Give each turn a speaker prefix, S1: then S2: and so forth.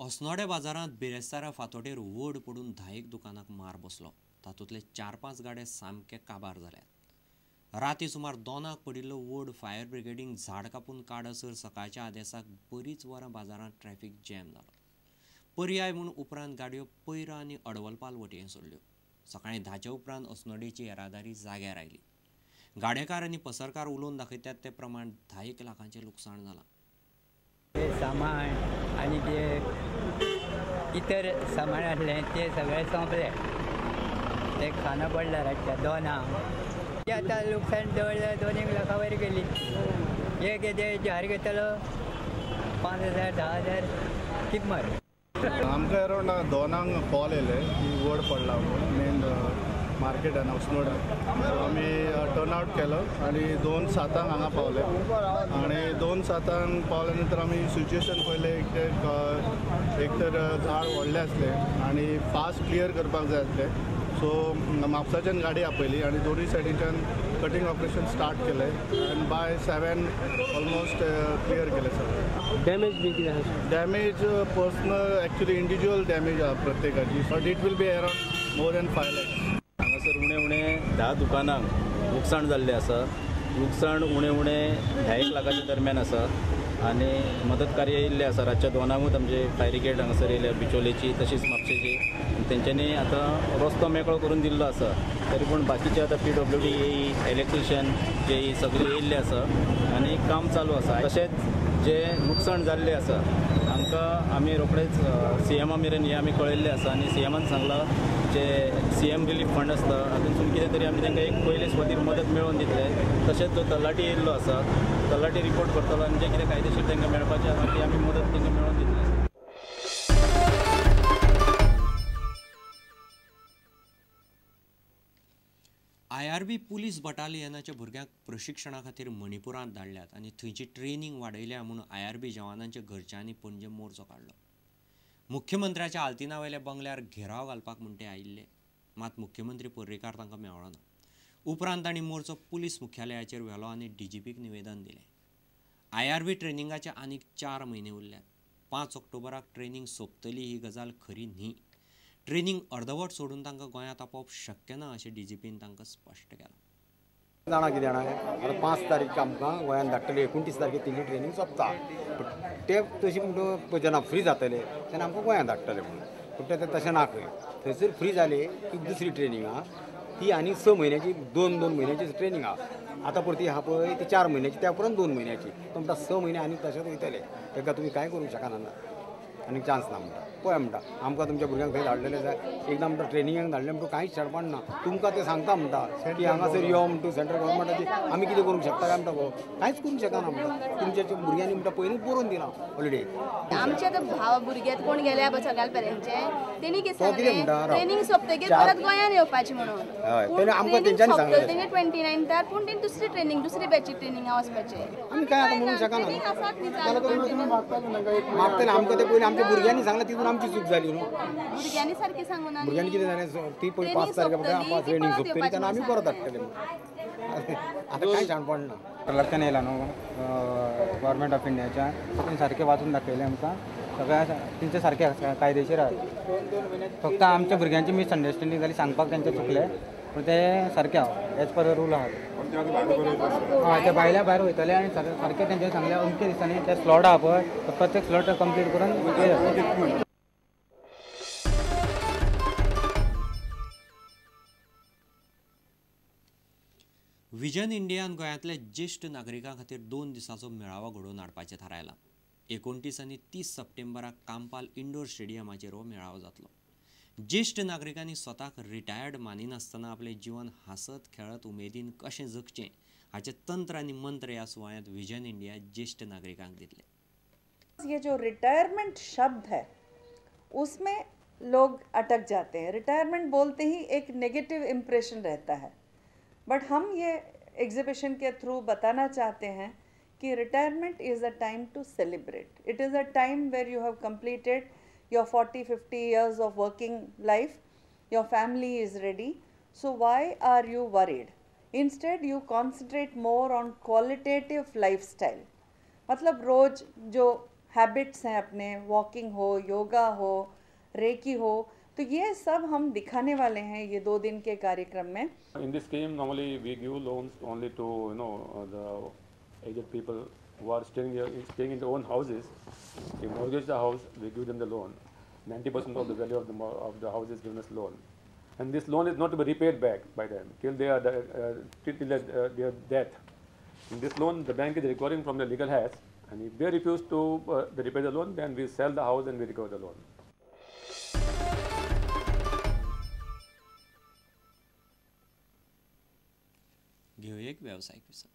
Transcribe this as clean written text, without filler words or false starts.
S1: अस्नोडें बाजारांत बिरेस्तारा फांतोडेर वड पडून 10 दुकानाक मार बसलो. तातूंतले 4-5 गाडे सामके काबार जाल्यात. राती सुमार 2 पडिल्लो वड फायर ब्रिगेडीन झाड कापून काडसर सकाळच्या आदेसाक बरीच वरां बाजारांत ट्रॅफिक जॅम जालो. पर्याय म्हूण उपरांत गाडयो पयरा आनी अडवलपाल वटेन सोडल्यो. सकाळीं 10 उपरांत अस्नोडेची येरादारी जाग्यार आयली. गाडेकार आनी पसरकार उलोवन दाखयतात ते प्रमाण 10 लाखांचें लुकसाण जालां.
S2: सामान आनी जे इतर सामान आसलें ते सगळें सोंपलें. ते खाणा पडला रातच्या 2. आतां लुकसाण जवळ जवळ 2 लाखां वयर गेली. एक कितें जार घेतलो 5,000 10,000 किंमत.
S3: आमकां अरावंड 2 कॉल येयले की वड पडला म्हणून मेन मार्केटान अस्नोडान. सो आमी टर्न आवट केलो आनी 2:07 हांगा पावले आनी 2:07 पावल्या नंतर आमी सिच्युएशन पळयलें. एक तर झाड व्हडलें आसलें आनी फास्ट क्लियर करपाक जाय आसलें. सो म्हापसाच्यान गाडी आपयली आनी दोनूय सायडीच्यान कटींग ऑपरेशन स्टार्ट केलें आनी बाय 7 ऑलमोस्ट क्लियर केलें सगळें.
S4: डॅमेज बी कितें आसा?
S3: Damage personal actually individual damage आसा प्रत्येकाची, but it will be around more than 5 lakhs.
S5: हांगासर उणें उणें 10 दुकानांक लुकसाण जाल्लें आसा. लुकसाण उणें उणें 10 लाखाच्या दरम्यान आसा आनी मदत कार्य येयल्लें आसा. रातच्या 2 आमचे फायर ब्रिगेड हांगासर येयल्या, बिचोलेची तशीच म्हापशेची. तेंच्यांनी आतां रस्तो मेकळो करून दिल्लो आसा. तरी पूण बाकीचे आतां PWD AE electrician JE सगळे येयल्ले आसा आनी काम चालू आसा. तशेंच जे लुकसाण जाल्लें आसा तांकां आमी रोखडेच सीएमा मेरेन हें आमी कळयल्लें आसा आनी सीएमान सांगलां जे सीएम रिलीफ फंड आसता हातूंतसून कितें तरी आमी तांकां एक पयले सुवातीर मदत मेळोवन दितले. तशेंच जो तलाठी येयल्लो आसा तलाठी रिपोर्ट करतलो आनी जें कितें कायदेशीर तांकां मेळपाचें आसा ती आमी मदत तांकां मेळोवन दितले.
S1: IRB police बटालियनाच्या भुरग्यांक प्रशिक्षणा खातीर मणिपुरांत धाडल्यात आनी थंयची ट्रेनिंग वाडयल्या म्हूण IRB जवानांच्या घरच्यांनी पणजे मोर्चो काडलो. मुख्यमंत्र्याच्या आल्तिनावेल्या बंगल्यार घेराव घालपाक म्हूण ते आयिल्ले, मात मुख्यमंत्री पर्रीकार तांकां मेळ्ळो ना. उपरांत तांणी मोर्चो पुलीस मुख्यालयाचेर व्हेलो आनी DGPक निवेदन दिलें. IRB ट्रेनिंगाचे आनीक 4 म्हयने उरल्यात. 5 ऑक्टोबराक ट्रेनिंग सोंपतली ही गजाल खरी न्ही. ट्रेनिंग अर्दवट सोडून तांकां गोंयांत आपोवप शक्य ना अशें DGPन तांकां स्पश्ट केलां.
S6: जाणा कितें जाणा, आतां 5 तारीख आमकां गोंयांत धाडटले, 29 तारखेक तितली ट्रेनिंग सोंपता. ते तशी म्हणटा जेन्ना फ्री जातले तेन्ना आमकां गोंयांत धाडटले म्हणून. पूण ते तशें ना खंय, थंयसर फ्री जाले की दुसरी ट्रेनिंग आहा ती आनी 6 म्हयन्याची, 2-2 म्हयन्याची ट्रेनिंग आहा. आतां परती आहा पळय ती 4 म्हयन्याची, त्या उपरांत 2 म्हयन्याची. तो म्हणटा 6 म्हयने आनी तशेंच वयतले, ताका तुमी कांय करूंक शकना आनी चान्स ना म्हणटा. पळय म्हणटा आमकां तुमच्या भुरग्यांक थंय धाडलेलें जाय, एकदां म्हणटा ट्रेनिंगाक धाडलें म्हणटा कांयच शेणपण ना. तुमकां ते सांगता म्हणटा की हांगासर यो म्हणटा सेंट्रल गव्हर्मेंटाची आमी कितें करूंक शकता काय म्हणटा, गो कांयच करूंक शकना म्हणटा. तुमच्या भुरग्यांनी म्हणटा पयलींच बरोवन दिलां ऑलरेडी.
S7: आमचे आतां भाव भुरगे कोण गेल्या पळय सगळ्या पेरेंट्सचे, तेणी कितें सांगलें ट्रेनिंग सोंपतकीर परत गोंयांत येवपाचें म्हणून.
S6: हय, आमकां तेंच्यांनी सांगलें
S7: तेणी 29 पूण तेणी दुसरी ट्रेनिंग, दुसरी बॅची ट्रेनिंगाक वचपाचें.
S6: आमी काय आतां म्हणूंक शकना, मागतले आमकां ते पयलीं आमच्या भुरग्यांनी सांगलें, तितून आमची चूक जाली न्हू.
S7: भुरग्यांनी सारकें सांगूना,
S6: भुरग्यांनी कितें जालें ती पळय 5 तारखे ट्रेनिंग सोंपतली तेन्ना आमी परत धाडटले. आतां कांय शाणपण ना.
S8: लक्षान येयला न्हू गव्हर्मेंट ऑफ इंडियाच्यान, तेणी सारकें वाचून दाखयलें आमकां सगळें, तेंचें सारकें कायदेशीर आहा. फक्त आमच्या भुरग्यांची मिसअंडरस्टँडींग जाली, सांगपाक तेंचें चुकलें, पूण तें सारकें आहा एज पर रूल आहा. हय, ते भायल्या भायर वयतले आनी सारकें तेंच्यांनी सांगलें अमके दिसांनी ते स्लॉट आहा पळय, प्रत्येक स्लॉट कंप्लीट करून.
S1: विजन इंडियान गोंयांतल्या ज्येश्ठ नागरिकां खातीर 2 दिसांचो मेळावो घडोवन हाडपाचें थारायलां. 29 आनी 30 सप्टेंबराक कांपाल इंडोर स्टेडियमाचेर हो मेळावो जातलो. ज्येश्ठ नागरिकांनी स्वताक रिटायर्ड मानिनासतना आपलें जीवन हांसत खेळत उमेदीन कशें जगचें हाचें तंत्र आनी मंत्र ह्या सुवाळ्यांत विजन इंडिया ज्येश्ठ नागरिकांक दितले.
S9: ये जो रिटायरमेंट शब्द है उसमें लोग अटक जाते हैं. रिटायरमेंट बोलते ही एक नेगेटिव इम्प्रेशन रहता है, बट हम ये एग्जीबिशन के थ्रू बताना चाहते हैं कि retirement is a time to celebrate. It is a time where you have completed your 40-50 years of working life, your family is ready, so why are you worried? Instead you concentrate more on qualitative lifestyle. मतलब रोज़ जो habits हैं अपने, walking हो, योगा हो, recce हो, तो ये सब हम दिखाने वाले हैं ये 2 दिन के कार्यक्रम में।
S4: In this scheme normally we give loans only to you know the aged people who are staying in their own houses. They mortgage the house, we give them the loan. 90% of the value of the house is given as loan, and this loan is not to be repaid back by them till they are till their death. In this loan, the bank is requiring from the legal heirs, and if they refuse to repay the loan, then we sell the house and we recover the loan.
S1: घेऊया एक व्यावसायिक विसव.